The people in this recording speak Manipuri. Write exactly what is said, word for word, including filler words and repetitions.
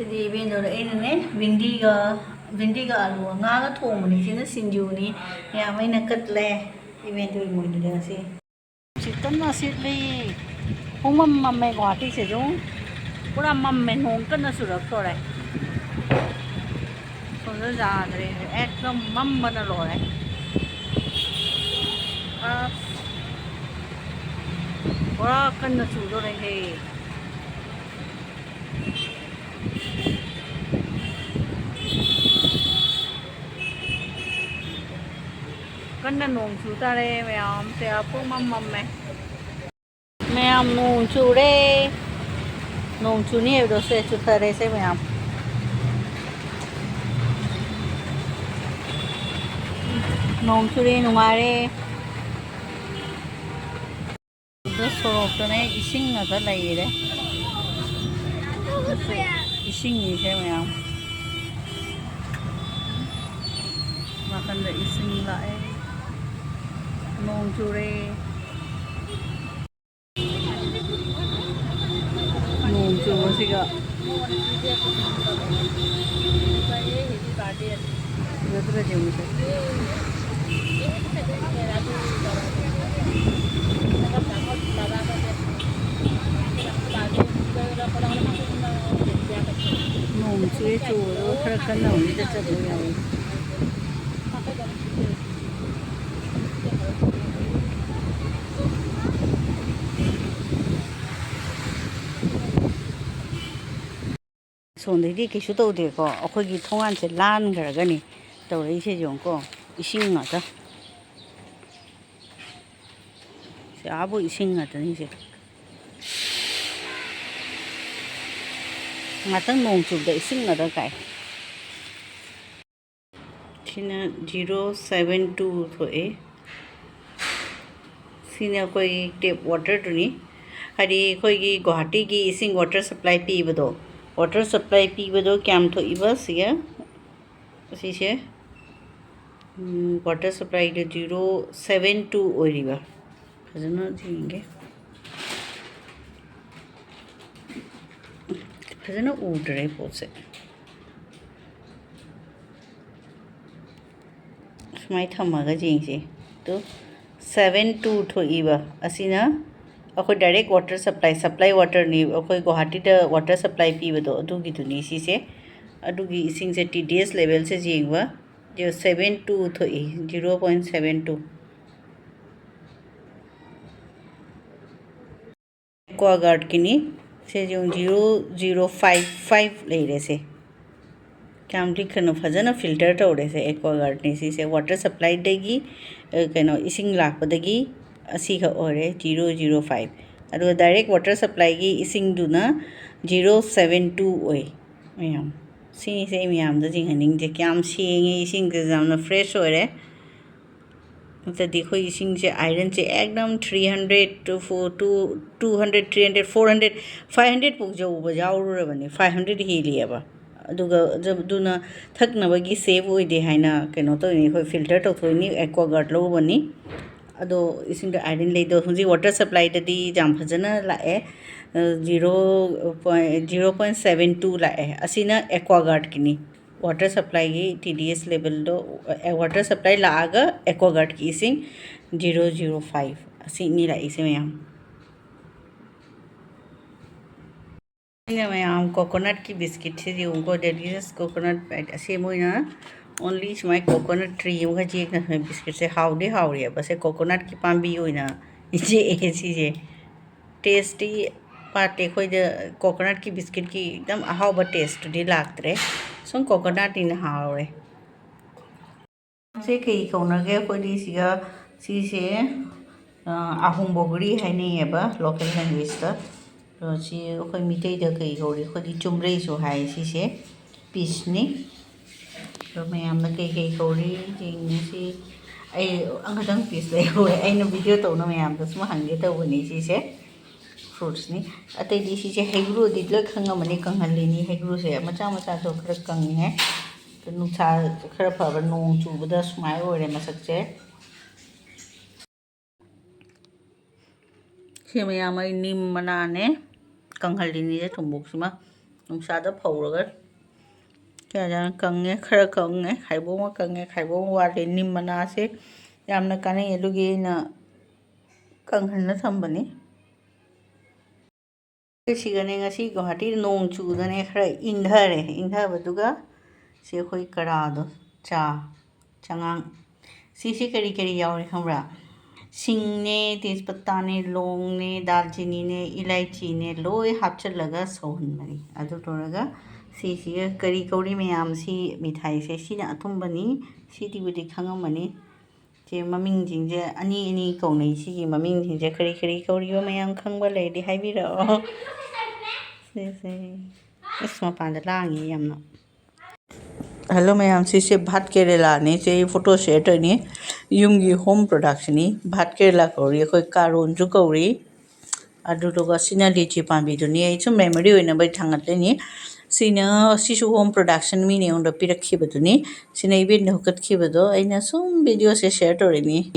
ꯁꯤꯗꯤ ꯏꯕꯦꯟꯗꯣꯗ ꯑꯩꯅꯅꯦ, ꯚꯤꯟꯗꯤꯒ, ꯚꯤꯟꯗꯤꯒ ꯑꯂꯨꯒ ꯉꯥꯒ ꯊꯣꯡꯕꯅꯤ꯫ ꯁꯤꯅ ꯁꯤꯡꯖꯨꯅꯤ꯫ ꯃꯌꯥꯝ ꯑꯩꯅ ꯀꯠꯂꯦ ꯏꯕꯦꯟꯗꯣ ꯏꯃꯣꯏꯅꯨꯗ ꯉꯁꯤ꯫ ꯅꯨꯡꯁꯤꯠ ꯀꯟꯅ ꯁꯤꯠꯂꯤ꯫ ꯄꯨꯡꯃꯝ ꯃꯝꯃꯦ ꯒꯨꯍꯥꯇꯤꯁꯤꯁꯨ꯫ ꯄꯨꯔꯥ ꯃꯝꯃꯦ, ꯅꯣꯡ ꯀꯟꯅ ꯆꯨꯔꯛꯇꯣꯔꯦ꯫ ꯁꯣꯝꯗ ꯌꯥꯗ꯭ꯔꯦ, ꯑꯦꯛꯗꯝ ꯃꯝꯕꯅ ꯂꯣꯏꯔꯦ꯫ ꯑꯁ, ꯄꯨꯔꯥ ꯀꯟꯅ ꯆꯨꯗꯣꯔꯦꯍꯦ꯫ ꯀꯟꯅ ꯅꯣꯡ ꯆꯨ ꯇꯥꯔꯦ ꯃꯌꯥꯝ, ꯁꯦ ꯄꯨꯡꯃꯝ ꯃꯝꯃꯦ꯫ ꯃꯌꯥꯝ ꯅꯣꯡ ꯆꯨꯔꯦ꯫ ꯅꯣꯡ ꯆꯨꯅꯤ ꯍꯥꯏꯕꯗꯣ ꯁꯦ ꯆꯨꯊꯔꯦ ꯁꯦ ꯃꯌꯥꯝ꯫ ꯅꯣꯡ ꯆꯨꯔꯦ, ꯅꯨꯡꯉꯥꯏꯔꯦ꯫ ꯑꯗꯨ ꯁꯣꯔꯣꯛꯇꯅꯦ ꯏꯁꯤꯡ ꯉꯥꯛꯇ ꯂꯩꯔꯦ꯫ ꯏꯁꯤꯡꯅꯤꯁꯦ ꯃꯌꯥꯝ꯫ ꯅꯥꯀꯟꯗ ꯏꯁꯤꯡ ꯂꯥꯛꯑꯦ꯫ ꯅꯣꯡ ꯆꯨꯔꯦ꯫ ꯅꯣꯡ ꯆꯨꯕꯁꯤꯒ꯫ ꯐꯖꯗ꯭ꯔꯗꯤ ꯑꯃꯨꯛꯀ꯫ ꯅꯣꯡ ꯆꯨꯑꯦ, ꯆꯨꯕꯗꯣ ꯈꯔ ꯀꯟꯅ ꯑꯃꯨꯛ ꯆꯠꯆꯕ ꯌꯥꯎꯏ꯫ ꯁꯣꯝꯗꯩꯗꯤ ꯀꯩꯁꯨ ꯇꯧꯗꯦꯀꯣ, ꯑꯩꯈꯣꯏꯒꯤ ꯊꯣꯡꯒꯥꯟꯁꯦ ꯂꯥꯟꯈ꯭ꯔꯒꯅꯤ ꯇꯧꯔꯛꯏꯁꯦ ꯌꯦꯡꯉꯨꯀꯣ, ꯏꯁꯤꯡ ꯉꯥꯛꯇ꯫ ꯁꯤ ꯑꯥꯕꯨ ꯏꯁꯤꯡ ꯉꯥꯛꯇꯅꯤꯁꯦ꯫ ꯉꯥꯛꯇꯪ ꯅꯣꯡ ꯆꯨꯕꯗ ꯏꯁꯤꯡ ꯉꯥꯛꯇ ꯀꯥꯏ꯫ ꯁꯤꯅ zero seven two ꯊꯣꯛꯑꯦ꯫ ꯁꯤꯅ ꯑꯩꯈꯣꯏꯒꯤ ꯇꯦꯞ ꯋꯥꯇꯔꯗꯨꯅꯤ꯫ ꯍꯥꯏꯗꯤ ꯑꯩꯈꯣꯏꯒꯤ ꯒꯨꯍꯥꯇꯤꯒꯤ ꯏꯁꯤꯡ ꯋꯥꯇꯔ ꯁꯄ꯭ꯂꯥꯏ ꯄꯤꯕꯗꯣ, ꯋꯥꯇꯔ ꯁꯄ꯭ꯂꯥꯏ ꯄꯤꯕꯗꯣ ꯀꯌꯥꯝ ꯊꯣꯛꯏꯕ ꯁꯤꯒ? ꯑꯁꯤꯁꯦ, ꯎꯝ, ꯋꯥꯇꯔ ꯁꯄ꯭ꯂꯥꯏꯗ zero seven two ꯑꯣꯏꯔꯤꯕ꯫ ꯐꯖꯅ ꯌꯦꯡꯒꯦ꯫ ꯐꯖꯅ ꯎꯗ꯭ꯔꯦ ꯄꯣꯠꯁꯦ꯫ ꯁꯨꯃꯥꯏꯅ ꯊꯝꯃꯒ ꯌꯦꯡꯁꯤ꯫ ꯇꯨ, ꯁꯚꯦꯟ ꯇꯨ ꯊꯣꯛꯏꯕ ꯑꯁꯤꯅ ꯑꯩꯈꯣꯏ direct water supply, supply waterꯅꯤ, ꯑꯩꯈꯣꯏ ꯒꯨꯋꯥꯍꯥꯇꯤꯗ water supply ꯄꯤꯕꯗꯣ ꯑꯗꯨꯒꯤꯗꯨꯅꯤ ꯁꯤꯁꯦ꯫ ꯑꯗꯨꯒꯤ ꯏꯁꯤꯡꯁꯦ T D S levelꯁꯦ ꯌꯦꯡꯕ, ꯁꯚꯦꯟ ꯇꯨ ꯊꯣꯛꯏ, zero point seven two꯫ Aquaguardꯀꯤꯅꯤ꯫ ꯁꯤꯁꯦ ꯌꯦꯡꯉꯨ, zero zero five five ꯂꯩꯔꯦ ꯁꯦ꯫ ꯀꯌꯥꯝ ꯂꯤꯛꯈ꯭ꯔꯅꯣ, ꯐꯖꯅ filter ꯇꯧꯔꯦ ꯁꯦ꯫ Aquaguardꯅꯤ ꯁꯤꯁꯦ, water supplyꯗꯒꯤ, ꯑ, ꯀꯩꯅꯣ, ꯏꯁꯤꯡ ꯂꯥꯛꯄꯗꯒꯤ ꯑꯁꯤꯈꯛ ꯑꯣꯏꯔꯦ, zero zero five꯫ ꯑꯗꯨꯒ direct water supplyꯒꯤ ꯏꯁꯤꯡꯗꯨꯅ zero seven two ꯑꯣꯏ꯫ ꯃꯌꯥꯝ, ꯁꯤꯅꯤꯁꯦ ꯑꯩ ꯃꯌꯥꯝꯗ ꯌꯦꯡꯍꯟꯅꯤꯡꯗꯦ꯫ ꯀꯌꯥꯝ ꯁꯦꯡꯉꯦ ꯏꯁꯤꯡꯁꯦ, ꯌꯥꯝꯅ fresh ꯑꯣꯏꯔꯦ꯫ ꯅꯠꯇ꯭ꯔꯗꯤ ꯑꯩꯈꯣꯏ ꯏꯁꯤꯡꯁꯦ, ironꯁꯦ ꯑꯦꯛꯗꯝ three hundred to four, two, two hundred, three hundred, four hundred, five hundred ꯐꯥꯎ ꯌꯧꯕ ꯌꯥꯎꯔꯨꯔꯕꯅꯤ, five hundred ꯍꯦꯜꯂꯤꯑꯕ꯫ ꯑꯗꯨꯒ ꯑꯗꯨ-, ꯑꯗꯨꯅ ꯊꯛꯅꯕꯒꯤ safe ꯑꯣꯏꯗꯦ ꯍꯥꯏꯅ ꯀꯩꯅꯣ ꯇꯧꯔꯤꯅꯤ, ꯑꯩꯈꯣꯏ filter ꯇꯧꯊꯣꯛꯏꯅꯤ, Aquaguard ꯂꯧꯔꯨꯕꯅꯤ꯫ ꯑꯗꯣ ꯏꯁꯤꯡꯗꯣ iron ꯂꯩꯗꯣ ꯍꯧꯖꯤꯛ water supplyꯗꯗꯤ ꯌꯥꯝ ꯐꯖꯅ ꯂꯥꯛꯑꯦ, zero point, zero point seven two ꯂꯥꯛꯑꯦ꯫ ꯑꯁꯤꯅ Aquaguardꯀꯤꯅꯤ꯫ Water supplyꯒꯤ T D S levelꯗꯣ, ꯑꯦ, water supply ꯂꯥꯛꯑꯒ Aquaguardꯀꯤ ꯏꯁꯤꯡ zero zero five, ꯑꯁꯤ ꯑꯅꯤ ꯂꯥꯛꯏꯁꯦ ꯃꯌꯥꯝ꯫ ꯑꯩꯅ ꯃꯌꯥꯝ coconutꯀꯤ biscuitꯁꯦ ꯌꯦꯡꯉꯨꯀꯣ, Delicious coconut ꯑꯁꯤ ꯃꯣꯏꯅ only ꯁꯨꯃꯥꯏꯅ coconut tree ꯑꯃꯈꯛ ꯌꯦꯛꯅ biscuitꯁꯦ ꯍꯥꯎꯗꯤ ꯍꯥꯎꯔꯤꯑꯕ꯫ ꯁꯦ coconutꯀꯤ ꯄꯥꯝꯕꯤ ꯑꯣꯏꯅ ꯌꯦꯛꯑꯦ ꯁꯤꯁꯦ꯫ Tasteꯇꯤ ꯄꯥꯠꯇꯦ, ꯑꯩꯈꯣꯏꯗ coconutꯀꯤ biscuitꯀꯤ ꯑꯦꯛꯗꯝ ꯑꯍꯥꯎꯕ tasteꯇꯨꯗꯤ ꯂꯥꯛꯇ꯭ꯔꯦ꯫ ꯁꯨꯝ coconutꯅꯤꯅ ꯍꯥꯎꯔꯦ꯫ ꯁꯦ ꯀꯩ ꯀꯧꯅꯒꯦ? ꯑꯩꯈꯣꯏꯗꯤ ꯁꯤꯒ, ꯁꯤꯁꯦ, ꯑ, ꯑꯍꯨꯝꯕꯣꯒꯔꯤ ꯍꯥꯏꯅꯩꯌꯦꯕ local languageꯇ꯫ ꯑꯗꯣ ꯁꯤ ꯑꯩꯈꯣꯏ ꯃꯤꯇꯩꯗ ꯀꯩ ꯀꯧꯔꯤ? ꯑꯩꯈꯣꯏꯗꯤ ꯆꯨꯝꯕ꯭ꯔꯩꯁꯨ ꯍꯥꯏ ꯁꯤꯁꯦ꯫ Peachꯅꯤ꯫ ꯑꯗꯣ ꯃꯌꯥꯝꯅ ꯀꯩ ꯀꯩ ꯀꯧꯔꯤ ꯌꯦꯡꯉꯁꯤ꯫ ꯑꯩ ꯑꯃꯈꯛꯇꯪ peach ꯂꯩꯍꯧꯔꯦ꯫ ꯑꯩꯅ video ꯇꯧꯅ ꯃꯌꯥꯝꯗ ꯁꯨꯝ ꯍꯪꯒꯦ ꯇꯧꯕꯅꯤ ꯁꯤꯁꯦ꯫ Fruitsꯅꯤ꯫ ꯑꯇꯩꯗꯤ ꯁꯤꯁꯦ ꯍꯩꯒ꯭ꯔꯨꯗꯤ ꯂꯣꯏ ꯈꯪꯉꯝꯃꯅꯤ, ꯀꯪꯍꯜꯂꯤꯅꯤ꯫ ꯍꯩꯒ꯭ꯔꯨꯁꯦ ꯃꯆꯥ ꯃꯆꯥꯗꯣ ꯈꯔ ꯀꯪꯉꯦ꯫ ꯅꯨꯡꯁꯥ ꯈꯔ ꯐꯕ ꯅꯣꯡ ꯆꯨꯕꯗ ꯁꯨꯃꯥꯏꯅ ꯑꯣꯏꯔꯦ ꯃꯁꯛꯁꯦ꯫ ꯁꯤ ꯃꯌꯥꯝ ꯑꯩ ꯅꯤꯝ ꯃꯅꯥꯅꯦ, ꯀꯪꯍꯜꯂꯤꯅꯤꯁꯦ ꯊꯨꯝꯕꯣꯛꯁꯤꯃ꯫ ꯅꯨꯡꯁꯥꯗ ꯐꯧꯔꯒ ꯀꯌꯥ ꯀꯪꯉꯦ, ꯈꯔ ꯀꯪꯉꯦ, ꯈꯥꯏꯕꯣꯛ ꯑꯃ ꯀꯪꯉꯦ, ꯈꯥꯏꯕꯣꯛ ꯑꯃ ꯋꯥꯠꯂꯦ꯫ ꯅꯤꯝ ꯃꯅꯥꯁꯦ ꯌꯥꯝꯅ ꯀꯥꯟꯅꯩ, ꯑꯗꯨꯒꯤ ꯑꯩꯅ ꯀꯪꯍꯟꯅ ꯊꯝꯕꯅꯤ꯫ ꯁꯤꯒꯅꯦ, ꯉꯁꯤ ꯒꯨꯋꯥꯍꯥꯇꯤꯗ ꯅꯣꯡ ꯆꯨꯗꯅꯦ ꯈꯔ ꯏꯪꯊꯔꯦ꯫ ꯏꯪꯊꯕꯗꯨꯒ ꯁꯤ ꯑꯩꯈꯣꯏ ꯀꯔꯥꯗꯣ, ꯆꯥ, ꯆꯉꯥꯡ, ꯁꯤꯁꯤ ꯀꯔꯤ ꯀꯔꯤ ꯌꯥꯎꯔꯤ ꯈꯪꯕ꯭ꯔꯥ? ꯁꯤꯡꯅꯦ, ꯇꯦꯖꯄꯇꯥꯅꯦ, ꯂꯣꯡꯅꯦ, ꯗꯥꯜꯆꯤꯅꯤꯅꯦ, ꯏꯂꯥꯏꯆꯤꯅꯦ, ꯂꯣꯏ ꯍꯥꯞꯆꯤꯜꯂꯒ ꯁꯧꯍꯟꯕꯅꯤ꯫ ꯑꯗꯨ ꯂꯣꯏꯔꯒ ꯁꯤꯁꯤꯒ ꯀꯔꯤ ꯀꯧꯔꯤ ꯃꯌꯥꯝꯁꯤ, ꯃꯤꯊꯥꯏꯁꯦ, ꯁꯤꯅ ꯑꯊꯨꯝꯕꯅꯤ꯫ ꯁꯤꯗꯤꯕꯨꯗꯤ ꯈꯪꯉꯝꯃꯅꯤ꯫ ꯁꯤ ꯃꯃꯤꯡꯁꯤꯡꯁꯦ ꯑꯅꯤ ꯑꯅꯤ ꯀꯧꯅꯩ꯫ ꯁꯤꯒꯤ ꯃꯃꯤꯡꯁꯤꯡꯁꯦ ꯀꯔꯤ ꯀꯔꯤ ꯀꯧꯔꯤꯕ ꯃꯌꯥꯝ ꯈꯪꯕ ꯂꯩꯔꯗꯤ ꯍꯥꯏꯕꯤꯔꯛꯑꯣ꯫ ꯁꯤꯁꯦ꯫ ꯑꯁ, ꯃꯄꯥꯟꯗ ꯂꯥꯡꯉꯤ ꯌꯥꯝꯅ꯫ ꯍꯜꯂꯣ ꯃꯌꯥꯝ, ꯁꯤꯁꯦ ꯚꯥꯠ ꯀꯦꯔꯦꯂꯥꯅꯤ꯫ ꯁꯤ ꯐꯣꯇꯣ ꯁꯤꯌꯔ ꯇꯧꯔꯤꯅꯤ꯫ ꯌꯨꯝꯒꯤ ꯍꯣꯝ ꯄ꯭ꯔꯗꯛꯁꯅꯤ꯫ ꯚꯥꯠ ꯀꯦꯔꯦꯂꯥ ꯀꯧꯔꯤ, ꯑꯩꯈꯣꯏ ꯀꯥꯔꯣꯟꯁꯨ ꯀꯧꯔꯤ꯫ ꯑꯗꯨꯗꯨꯒ ꯁꯤꯅ ꯂꯤꯆꯤ ꯄꯥꯝꯕꯤꯗꯨꯅꯤ꯫ ꯑꯩ ꯁꯨꯝ ꯃꯦꯃꯣꯔꯤ ꯑꯣꯏꯅꯕ ꯊꯥꯡꯒꯠꯂꯤꯅꯤ꯫ ꯁꯤꯅ, ꯁꯤꯁꯨ ꯍꯣꯝ ꯄ꯭ꯔꯗꯛꯁꯟ, ꯃꯤꯅ ꯑꯩꯉꯣꯟꯗ ꯄꯤꯔꯛꯈꯤꯕꯗꯨꯅꯤ꯫ ꯁꯤꯅ ꯏꯕꯦꯟꯅ ꯍꯨꯀꯠꯈꯤꯕꯗꯣ, ꯑꯩꯅ ꯁꯨꯝ ꯚꯤꯗꯤꯑꯣꯁꯦ ꯁꯤꯌꯔ ꯇꯧꯔꯤꯅꯤ꯫